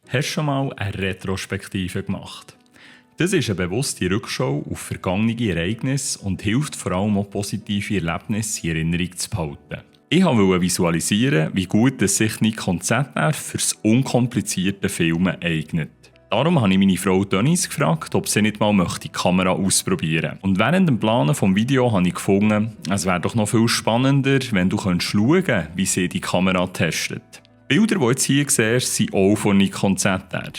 Hast du schon mal eine Retrospektive gemacht? Das ist eine bewusste Rückschau auf vergangene Ereignisse und hilft vor allem auch positive Erlebnisse in Erinnerung zu behalten. Ich wollte visualisieren, wie gut es sich Nikon ZR für das unkomplizierte Filmen eignet. Darum habe ich meine Frau Denise gefragt, ob sie nicht mal die Kamera ausprobieren möchte. Und während dem Planen des Videos habe ich gefunden, es wäre doch noch viel spannender, wenn du schauen könntest, wie sie die Kamera testet. Die Bilder, die du jetzt hier siehst, sind auch von Nikon ZR.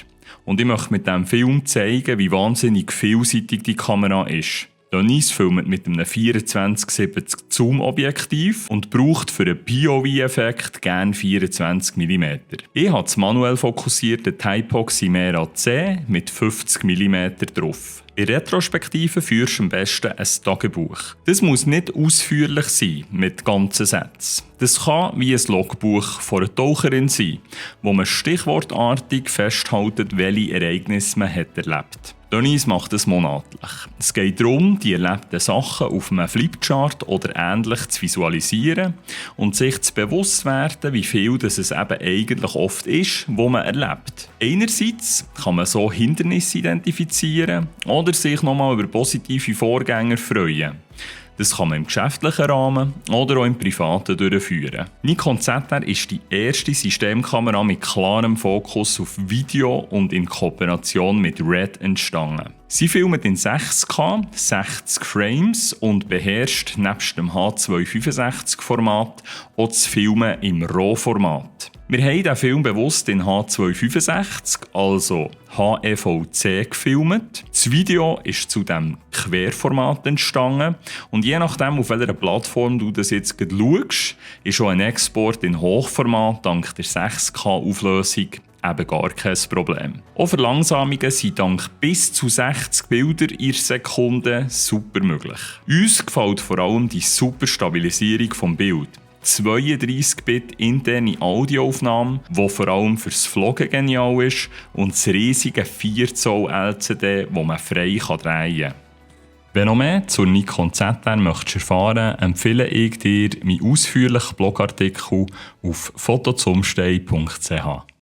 Und ich möchte mit diesem Film zeigen, wie wahnsinnig vielseitig die Kamera ist. Denise filmt mit einem 24-70 Zoom-Objektiv und braucht für einen POV-Effekt gerne 24 mm. Ich habe das manuell fokussierte Type Ximera C mit 50 mm drauf. In Retrospektive führst du am besten ein Tagebuch. Das muss nicht ausführlich sein, mit ganzen Sätzen. Das kann wie ein Logbuch von einer Taucherin sein, wo man stichwortartig festhält, welche Ereignisse man hat erlebt. Denise macht es monatlich. Es geht darum, die erlebten Sachen auf einem Flipchart oder ähnlich zu visualisieren und sich zu bewusst werden, wie viel das es eben eigentlich oft ist, wo man erlebt. Einerseits kann man so Hindernisse identifizieren oder sich nochmal über positive Vorgänger freuen. Das kann man im geschäftlichen Rahmen oder auch im privaten durchführen. Nikon ZR ist die erste Systemkamera mit klarem Fokus auf Video und in Kooperation mit RED entstanden. Sie filmt in 6K, 60 Frames und beherrscht nebst dem H265-Format auch das Filmen im RAW-Format. Wir haben diesen Film bewusst in H265, also HEVC, gefilmt. Das Video ist zu diesem Querformat entstanden und je nachdem, auf welcher Plattform du das jetzt schaust, ist auch ein Export in Hochformat dank der 6K-Auflösung eben gar kein Problem. Auch Verlangsamungen sind dank bis zu 60 Bilder in Sekunde super möglich. Uns gefällt vor allem die super Stabilisierung des Bildes. 32-Bit interne Audioaufnahme, die vor allem fürs Vloggen genial ist, und das riesige 4 Zoll LCD, das man frei drehen kann. Wenn du noch mehr zur Nikon ZR möchtest erfahren, empfehle ich dir meinen ausführlichen Blogartikel auf fotozumstein.ch.